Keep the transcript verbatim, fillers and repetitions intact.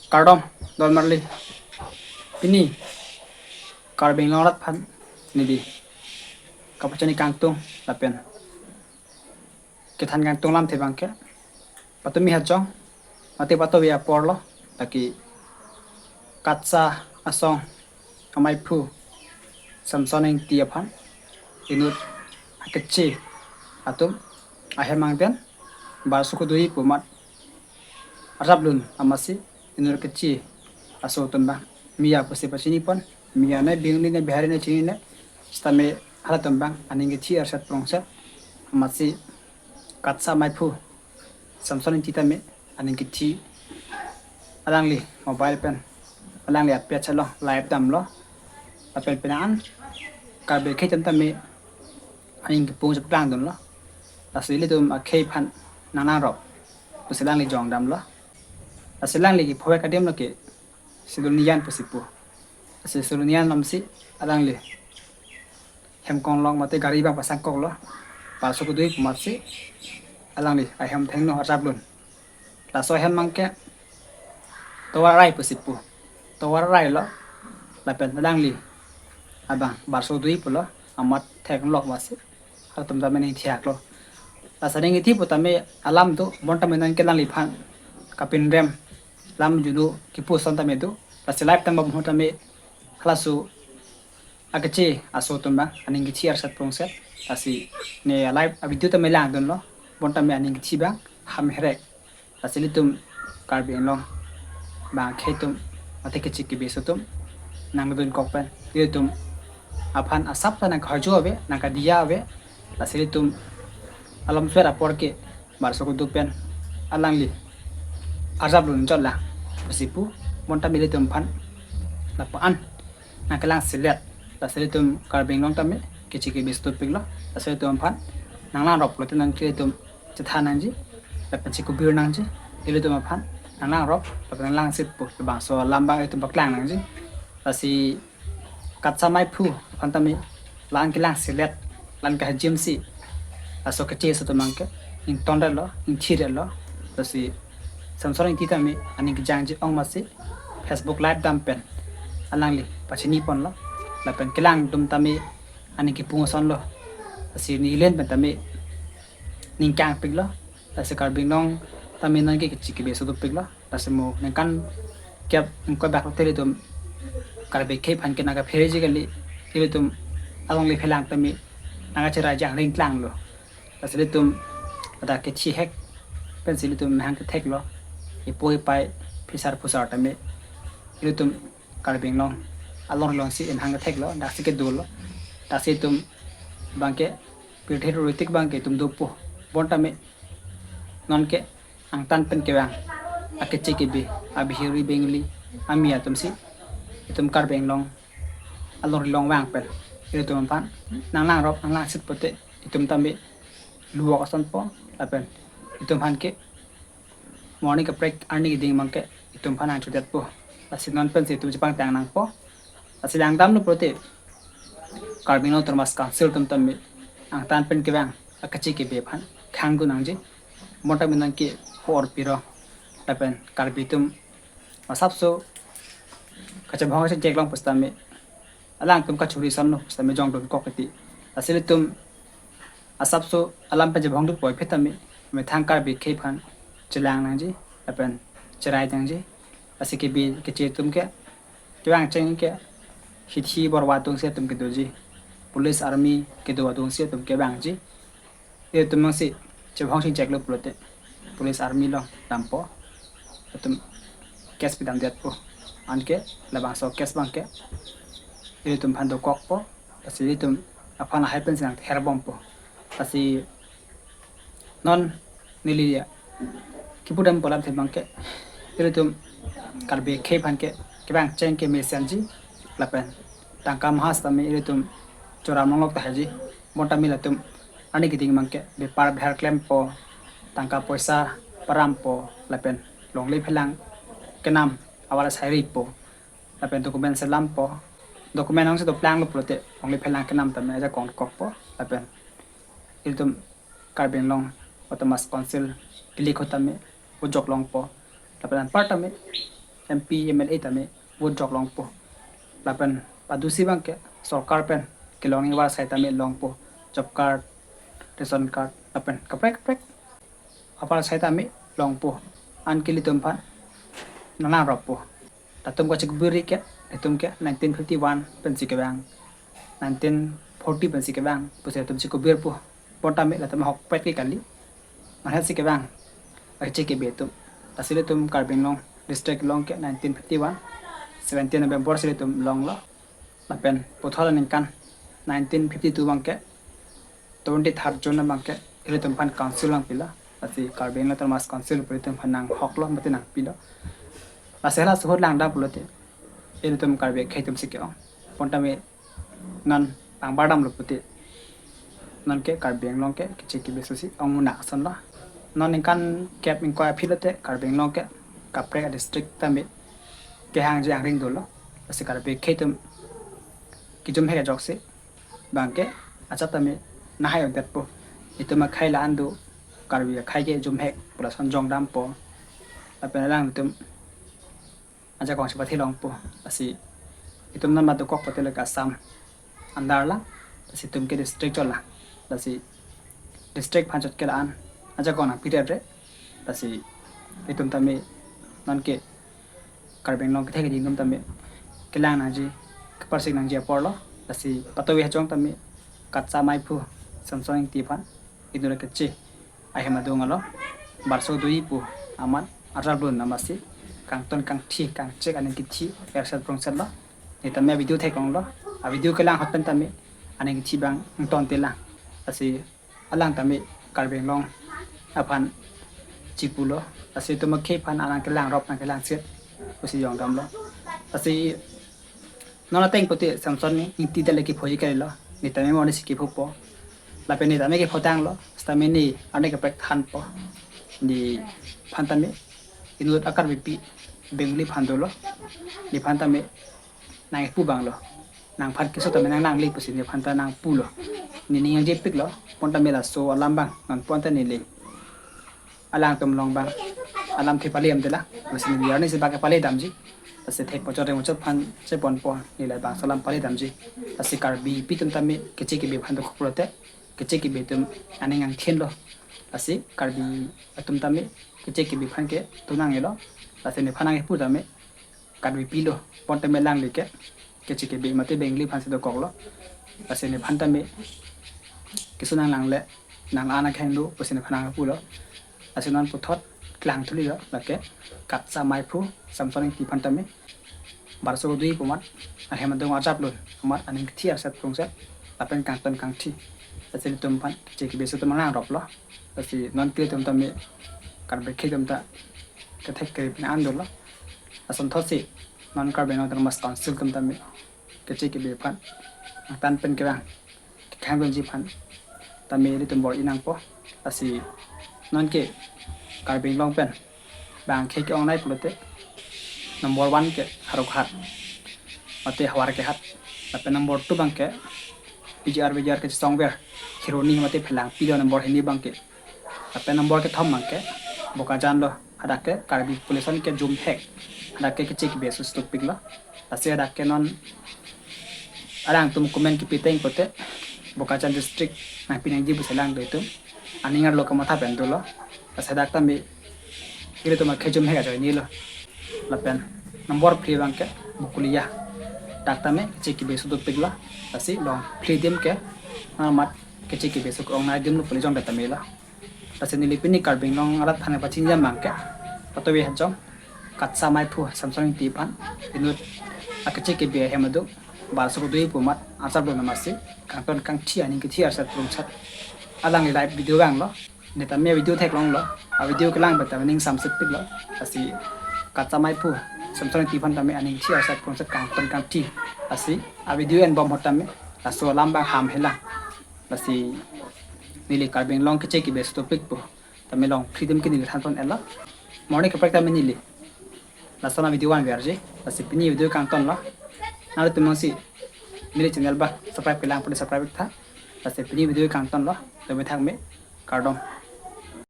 Kardom, don marli. Pini Karbi Anglong arat aphan neli kapachini kangtung lapen kethan kangtung alamthe abangke, patumi hajong mate patovi apor lo, lake KATSA asong amaiphu Samson Ingti aphan inut akeche atum ahem angden barso kedui pu amat arjap lun amatsi inut akeche aso atum abang Miya pusi pachini pon, Miya ne, Bengali ne, Bihari ne, chinine, sitame halatum abang aning kethi arset prongset amatsi KATSA amaiphu Samson Ingti tame aning kethi alangli mobile pen alangli apya chalo live damlo. Lapen penang an Karbi akhei atum tame aning kepung cheplang dunlo. Lasi ilitum akhei aphan nang nangrop pusi alangli jong damlo. Lasi alangli kephovek adim lo ke Silonijan pusi pu. Lasi Silonijan alamsi alangli hemkong along mate gari abang pasangkoklo. Barso kedui pu amatsi alangli ahem thengno arjap lun. Laso ahem abangke Tovar Rai pusi pu. Tovar Rai lo. Lapen alangli abang barso kedui pulo. Amat theklok amatsi halatum tame aning thiaklo. Lasi aning kethi pu tame alam do, bonta me nonke alangliphan kapinrem lam junu kipu ason tame do. Lasi live dambom ahut tame halaso akeche aso atum abang aning kethi arset prongset. Lasi ne live avideo tame langdunlo, bonta me aning kethi abang ham herek. Lasi ilitum Karbi Anglong abang akhei atum mate keche kebe aso atum nangdunkok pen ilitum aphan asap ta nangkahorjo ave, nangkadiya ave. Lasi ilitum alomswer apor ke barso kedui pen alangli arjap lun chotlang pusi pu, bonta me ilitum aphan lapu an nangkelang selet. Lasi ilitum Karbi Anglong tame keche kebe aso atum piklo. Lasi ilitum aphan nang nangrop pulote nangke ilitum chethan nangji lapen chekubir nangji. Ilitum aphan nang nangrop lapen nang langsit pu labangso alam abang ilitum paklang nangji. Lasi KATSA amaiphu aphan tame la-an kelang selet, la-an kehajimsi laso keche aso atum abangke ingtondetlo, ingthidetlo. Lasi Samson Ingti tame aning kejangji ong amatsi Facebook live dam pen alangli pachini ponlo. Lapen kelang atum tame aning kepung asonlo. Lasi neli pen tame ningkang piklo. Lasi Karbi Anglong tame nonke keche kebe aso atum piklo. Lasi mo ningkan kep ingkoi bak lote ilitum Karbi akhei aphan ke nangkapherji kali, ilitum alongle phelang tame nangkacherai jangring klanglo. Lasi ilitum ladak kechihek pensi ilitum mehang ketheklo. Ipo ipai phisar phusar tame ilitum Karbi Anglong along alongsi mehang ketheklo, daksi kedo lo. Daksi itum abangke pirthe ruritik abangke itum dopo. Bonta me nonke angtan pen kevang akeche kebe, a Bihari, Bengali, a Miya atumsi itum Karbi Anglong along along vang pen ilitum aphan nang nangrop nang langsit pulote itum tame luwak asonpo. Lapen itum aphan ke morning kaprek arni keding abangke itum aphan nangchodetpo. Lasi non pensi itum chepangtang nangpo. Lasi langdamlo pulote Karbi Anglong Autonomous Council atum tame angtan pen kevang akeche kebe aphan khang dun nangji. Bonta me nonke hor piro lapen Karbi atum asapso kachebhong chingchek long pusitame alangtum kachuri asonlo pusitame jongdunkok kiti. Lasi ilitum asapso alam pen chebhong dun poi phetame methang Karbi akhei aphan chelang nangji lapen cherai nangji. Lasi kebe keche atum ke kevang cheng ke hithi borwa adungsi atum kedoji, police army kedo adungsi atum kevangji. Ilitum nangsi chebhong chingcheklo pulote police army along dampo, atum case pidamdetpo. Anke labangso case abangke ilitum aphan dokokpo. Lasi ilitum aphan lahai pensi nangtherbompo. Lasi non neli ya kipudampo alamthe abangke ilitum Karbi akhei aphan ke kevang cheng ke mesenji lapen tangka maha sitame ilitum choram longlok tahai ji. Bonta me latum arni keding abangke bepar bher klempo, tangka poisa parampo lapen longle phelang kenam avar asai ripo lapen document selampo. Document nangsi doplanglo pulote longle phelang kenam tame ajakong kokpo lapen ilitum Karbi Anglong Autonomous Council kilik ahut tame ujok longpo. Lapen anpar tame M P, M L A tame vote jok longpo. Lapen padusi abangke sorkar pen kelongji avarsai tame longpo. Job card, ration card, lapen kaprek kaprek avarsai tame longpo. Anke ilitum aphan nangroppo. Latum kachikbiri ke, itum ke nineteen fifty-one pensi kevang, nineteen forty pensi kevang pusi latum chikbirpo. Bonta me latum ahokpet ke kali. Nanghetsi kevang, akechek kebe atum. Lasi ilitum Karbi Anglong district along ke nineteen fifty-one, seventeen November si ilitum longlo. Lapen puthot aningkan nineteen fifty-two abangke, twenty-third June abangke ilitum aphan council nangpilo. Lasi Karbi Anglong Autonomous Council pu ilitum aphan nanghoklo, mate nangpilo. Lasi halaso ahut langdam pulote ilitum Karbi akhei atumsi ke-ong. Bonta me non pangbardamlo pute, non ke Karbi Anglong ke kechek kebe asusi ong munak asonlo. Non ningkan kep ingkoi aphi lote Karbi Anglong ke kaprek adistrict tame kehangji angring dolo. Lasi Karbi akhei atum kejumhek ajoksi abangke ajat tame nahai undetpo. Itum akhei la-an do, Karbi akhei ke jumhek pu lason jongdampo. Lapen alanglitum ajakong chepathi longpo. Lasi itum non madokok pute lake Assam under lang. Lasi itum ke district chot lang. Lasi district aphan chot ke la-an ajakong nangpidetde. Lasi itum tame non ke Karbi Anglong kethek kejing atum tame kelang nangji, keparsik nangji aporlo. Lasi patovi hajong tame Katsa Maiphu Samson Ingti aphan inut akeche ahem adung along barso dui pu amat arjap lun amatsi kangton kangthi kangchek aning kethi erset prongsetlo. Neli tame video theklonglo. A video kelang ahut pen tame aning kethi abang ingtonte lang. Lasi alang tame Karbi Anglong aphan chipulo. Lasi itum akhei aphan alang kelangrop nangkelangset pusi jongdamlo. Lasi non ateng pute Samson Ingti ta le kephoji kalilo. Neli tame mo neli si kephopo. Lapen neli tame kepho tanglo. Sitame neli arni kaprek thanpo. Neliphan tame inut a-Karbipi Bengali aphan dolo. Neliphan tame nangpu abanglo. Nangphan keso tame nang nangle pusi neliphan ta nangpulo. Neli ning nangjepiklo. Bonta me laso alam abang non bonta neli alangtum along abang alamthe pale damde lang. Pusi neli arnisi bak kepale damji. Lasi thek pochot reng pochot aphan cheponpo, neli labangso alam pale damji. Lasi Karbipi atum tame kechek kebe aphan dokok pulote kechek kebe atum aning angthinlo. Lasi Karbi atum tame kechek kebe aphan ke tunang elo. Lasi neliphan nangpu tame Karbipilo. Bonta me alangli ke kechek kebe mate Bengali aphansi dokoklo. Lasi neliphan tame keso nang nangle, nang ana kheng do pusi neliphan nangpulo. Lasi non puthot klang thulilo, lake Katsa Maiphu Samson Ingti aphan tame barso dui pu amat ahem adung arjap lun amat aning kethi erset prongset lapen kangton kangthi. Lasi ilitum aphan kechek kebe asusi itum nangroplo. Lasi non ke ilitum tame Karbi akhei atum ta kethek kere pin an dolo. Lason thotsi non Karbi Anglong Autonomous Council atum tame kechek kebe aphan nangtan pen kevang kehang dunji aphan tame ilitum bor-i nangpo. Lasi non ke Karbi Anglong pen bang akhei ke-ongnei pulote number one ke Howraghat mate Howraghat. Lapen number two abangke P G R V G R kechesongver Kheroni mate Phelangpi lo number hini abangke. Lapen number kethom abangke Bokajan lo, hadak ke Karbi population kejumhek, hadak ke kechek kebe asusi dopiklo. Lasi hadak ke non alangtum comment kepi ateng pute Bokajan district nangpi nangji pusi alangtum aning arlo kamatha pen dolo. Lasi hadak tame ilitum akhei jumhek ajoinelo. Lapen number phli abangke Bokolia. Dak tame kechek kebe asusi dopiklo. Lasi along phli adim ke amat kechek kebe asusi ke-ongnei adim lo pu le jongdet tame lo. Lasi neli pini Karbi Anglong arat aphan pachinijam abangke patovi hajong Katsa Maiphu Samson Ingti aphan inut akechek kebe ahem adung barso dui pu amat arjap lun amatsi kangton kangthi aning kethi erset prongset alangli live video vanglo. Neli tame video theklonglo. A video kelang pen tame ning samsitpiklo. Lasi Katsa Maiphu Samson Ingti aphan tame aning kethi erset prongset kangton kangthi. Lasi a video enbom ahut tame laso alam abang ham helang. Lasi neli Karbi Anglong kechek kebe asusi dopik pu tame along phli adim ke neli thanpon elo. Mo arni kaprek tame neli lason a video vanverji. Lasi pini video kangtonlo. Nanglitum jongsi neli channel abang subscribe kelang pute subscribe iktha. Lasi pini video kangtonlo. Tumi thakme, kardom.